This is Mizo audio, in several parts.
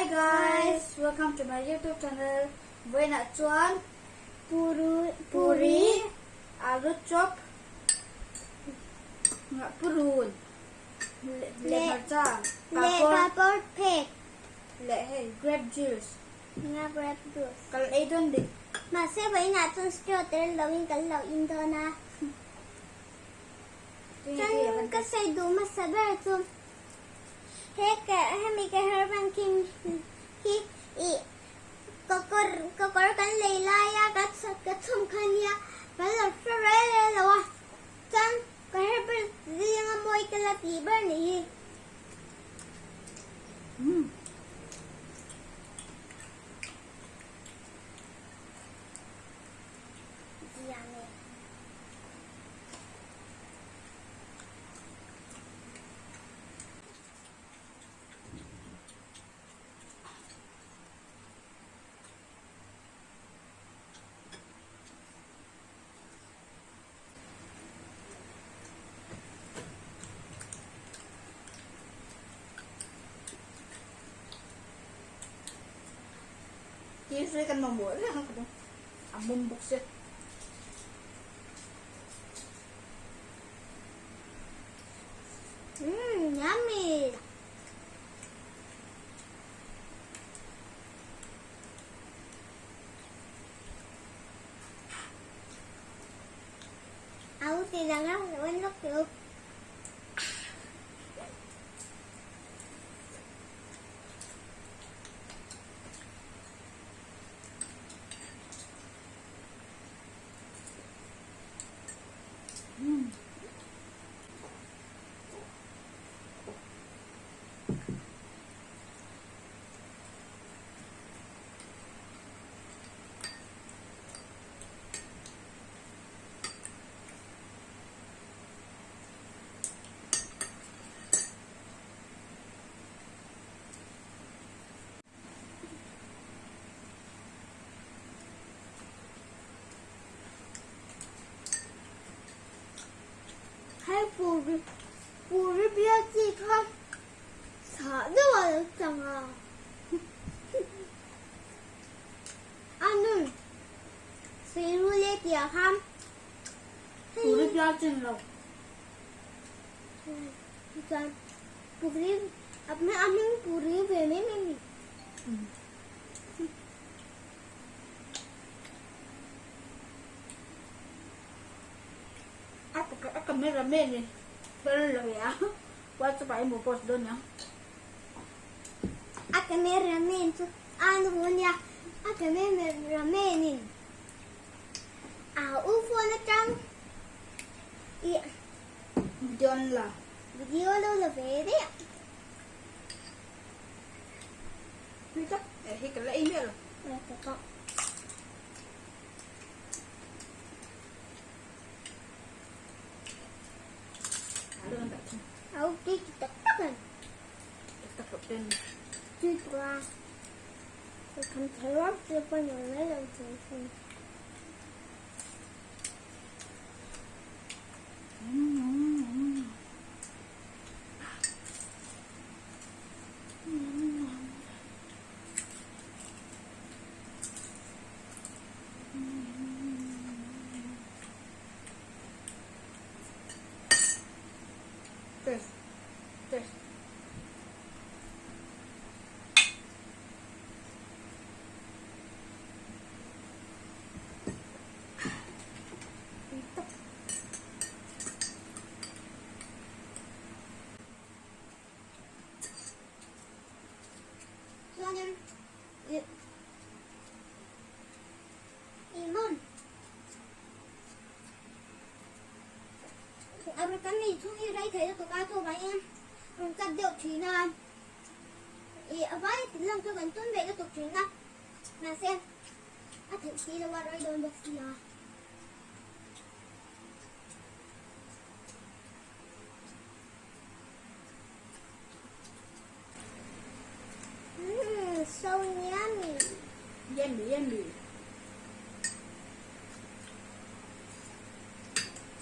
Hi guys, welcome to my YouTube channel. Vawiinah chuan Puru, puri, alu chop, purun, leh leh hmarcha, leh papawr papawr phek, leh hei grape juice. Nga grape juice. Kal ei dawn dik. Mahse vawiinah chuan straw tel loin kan lo in dawn a. Chuan ka sawi duh hmasa ber chu he ka hemi ka hairband khi hi ih ka kawr ka kawr kan lei laia ka ka chhawm kha nia kan lo hre rel rel lo a chuan ka hairband zinga mawi ka la tih ber nih hi. Yummy. Cheese kan mamawh reng a ka a mum bawk si. Mmm, yummy. Au ti lang a, wan lok tu. Hei puri puri bial chi kha chhah deuh a lo chang a a nun seiru le tih ah khan Puri bial chin lo. Chuan puri a hming puri ve mai mai a ni. A camera man in thil lo ve a WhatsApp ah i hmu post dawn nia. A camera man chu a nu nia a camera man in a u phone atang i video an la. Video lo la ve daih a. Tui tak eh hei ka la ei miah lo. Ka pawh. Au tui ti tak tak an. Tak tak lo ten. Tui tura. Ka kham thei rap chu pawh ni mai lo chu. Test. Test. Chuanin ih ih maw a rawn kan nei chhung hi rei thei lutuk a chuvangin rawn cut deuh thin a ih a vai tih lang chu kan tum ve lutuk thin a mahse a theih si lo a rei dawn bawk si a. Mmm, so yummy. Yummy, yummy.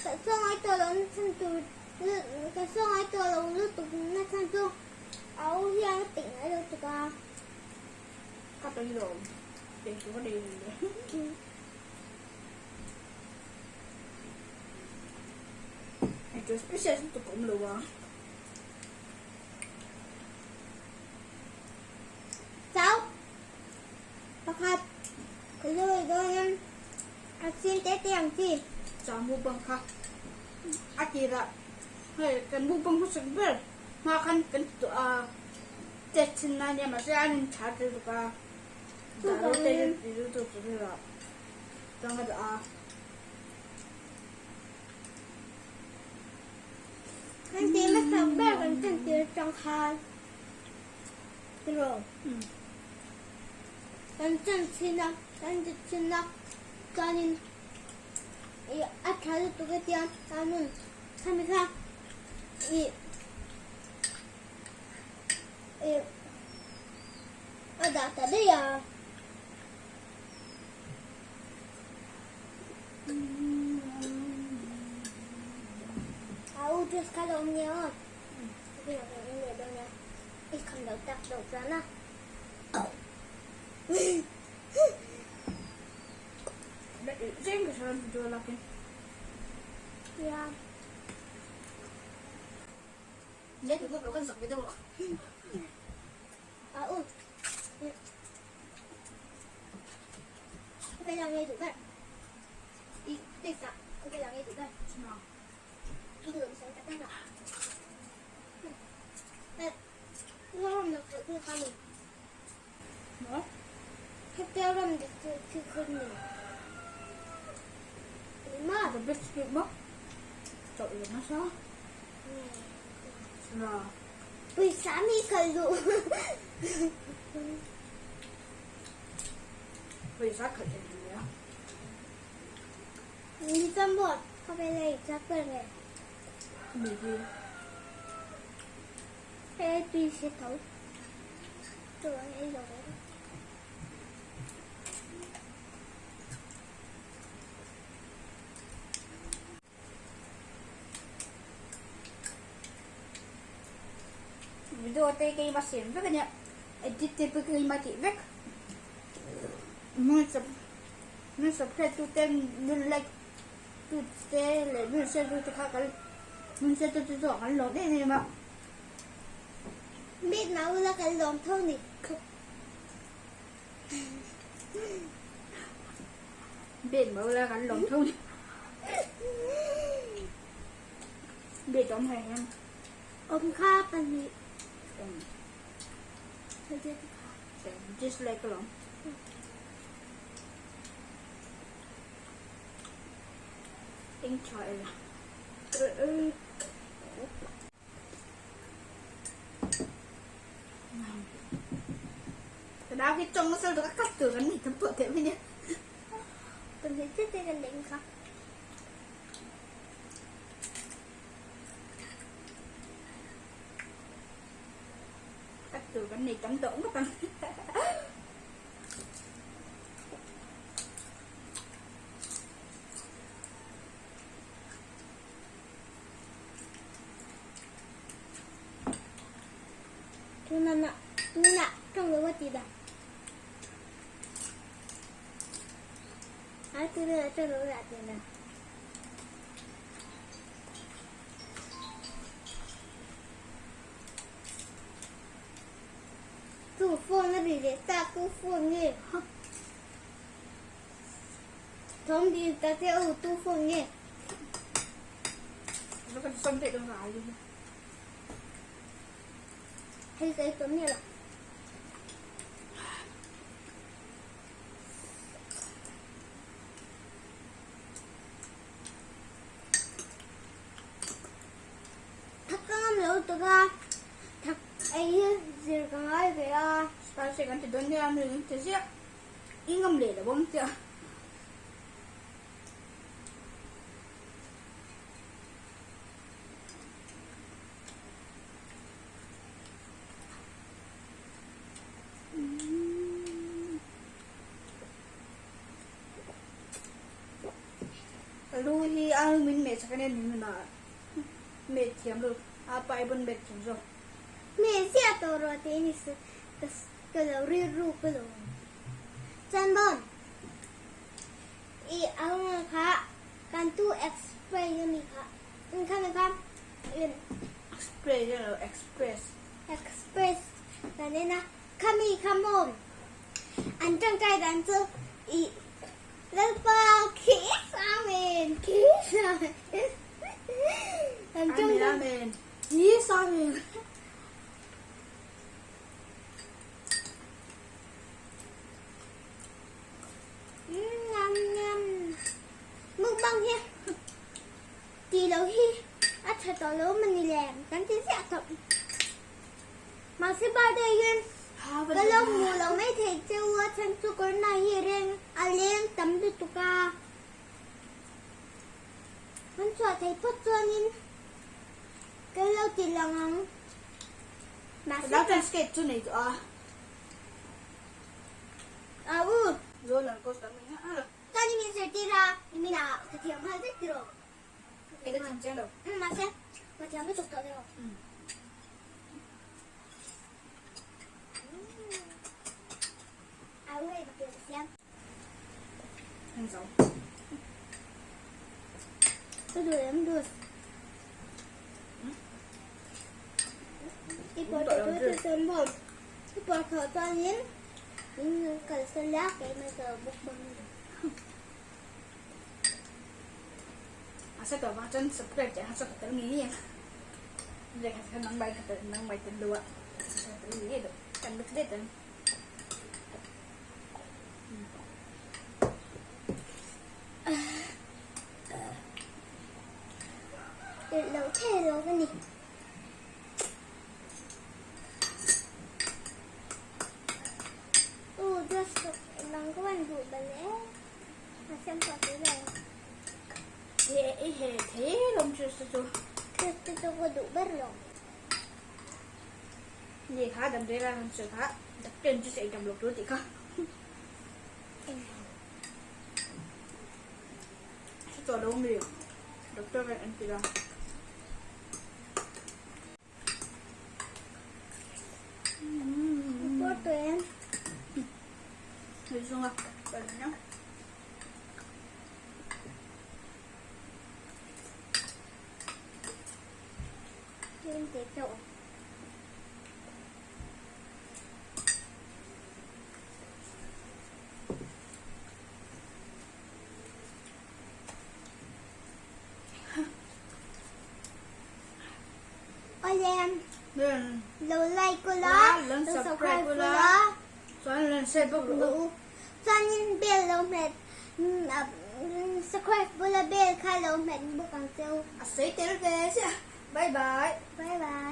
Ka sawngai tawh lo na chhan tur ka sawngai tawh lo lutuk na chhan chu a u hian a peih ngai lo tuk a. Ka tui lawm. Ei tur a nei le. Ei tur special lutuk a awm lo a. Chau. Pakhat. Ka lu dawn a chin te te ang chi. Chau mukbang kha a tirah hei kan mukbang hmasak ber hma khan kan ti tawh a chet thin na nia mahse an in tha tel bawk a dah lo te hian ti lutuk chu vel ah tang a dah a. Kan ti hmasak ber kan chan tir atang khan tiraw kan chan chhin a kan ti chhin a chuanin ih a tha lutuk a tia chuanin khami kha ih ih a dah ta daih a. A u dress kha lo awm nia aw. I kham lo tak loh chuan a. Zeng ka saran video lakin. Yeah. Let ko kan sak video. A u. Cái nào nghe tụi bạn. Đi đi sạc. Cái nào nghe tụi bạn. Đi đường sẽ cắt ra. Mo? Ma. The biscuit mo? Chọi nó sao? Rồi. Pwisa mi kalu. Pwisa khat ania. Ni chambot khabele chakar le. Mi hi. He tui se tho. Tu ei lo ve. Video te keima siam vek ania edit te pawh keima tih vek min sub min subscribe tu te min like tu te leh min share tu te kha kan min share tu te chu kan lawm em em a. Mit mau la kan lawm tho ni. Bet mau la kan lawm tho ni. Bet awm hai hian. Awm kha pahnih. Dislike alawm. Eng tha ela. Cái đó cái trong nó sao được cắt từ cái này thấm tuột thế mới nhé. Cần thấy chết đây cần định không? Cắt từ cái này tấm tưởng các bạn. Tuna tuna trong cái gì đó. À, tuna trong cái gì đó. Tu phone nó bị để ta tu phone nghe. Thông đi ta theo tu phone nghe. Nó còn xong thế đâu phải luôn. Hay cái tấm này là Spicy kan ti dawn nia mi in ti ziah i ngam leh lo ang tia. Lu hi a min meh chak ania ni na meh thiam lo a pa i pawn meh thiam zawk. Meh ziah tawh rawh tih a ni. Ka lo rilru ka lo. Chuan maw i a hunga kha kan tu express a mi kha kha mi kha Express a lo express. Express kan en a kha mi kha maw an tangkai dan chu i Lalpa Kiss Amen Kiss Amen an Amen Amen Kiss Amen. Mukbang hi tih loh hi a tha tawh lo mani le kan ti ziah tawh. Mahse birthday hian ka lo hmu lo mai thei cheu a chhan chu corona hi reng a leng tam lutuk a. Kan chhuah thei phawt chuanin ka lo ti lang ang. Mahse ka skate chu nei tawh a. A u. Roller coaster mai a. Ka ni min zirtir a, min ah ka thiam nghal vek tiraw. Eng ka thiam chiang lo. Umm mahse ka thiam lutuk tawh tiraw. Umm. A u hei ka pian ka siam. Heng zo. Ka duh em duh. I pawh tawh chu chuan maw? I pawh tawh chuanin min kalsan la keimah ka lo bawk bawk a ni. A sa tawh vang chuan subscribe tih a hmasa ka tel ngei ngei ang. Lehkha kha nang mai ka tel nang mai tel lo a ka tel ngei ngei duh. Kan mix det ang. Tirh loh thei lo ka ni. U dress lang ka van duh bal e. A sem pawh tui lo. He i he thei lawm dress te chu. Dress te chu ka duh ber lo. Ni kha damdawi la han sawi kha doctor in dress ei dam lo tur tih kha. Hre tawh lo mi doctor khan an ti la. Pawh tawh em? Hei zunga kan nia. Tlem te chauh. Awle, lo like ula, lo subscribe ula, chuan lo share bawk rawh u. Chuanin bell lo hmet, subscribe bula bell kha lo hmet bawk ang che u. A sawi tel ve chiah. Bye bye. Bye bye.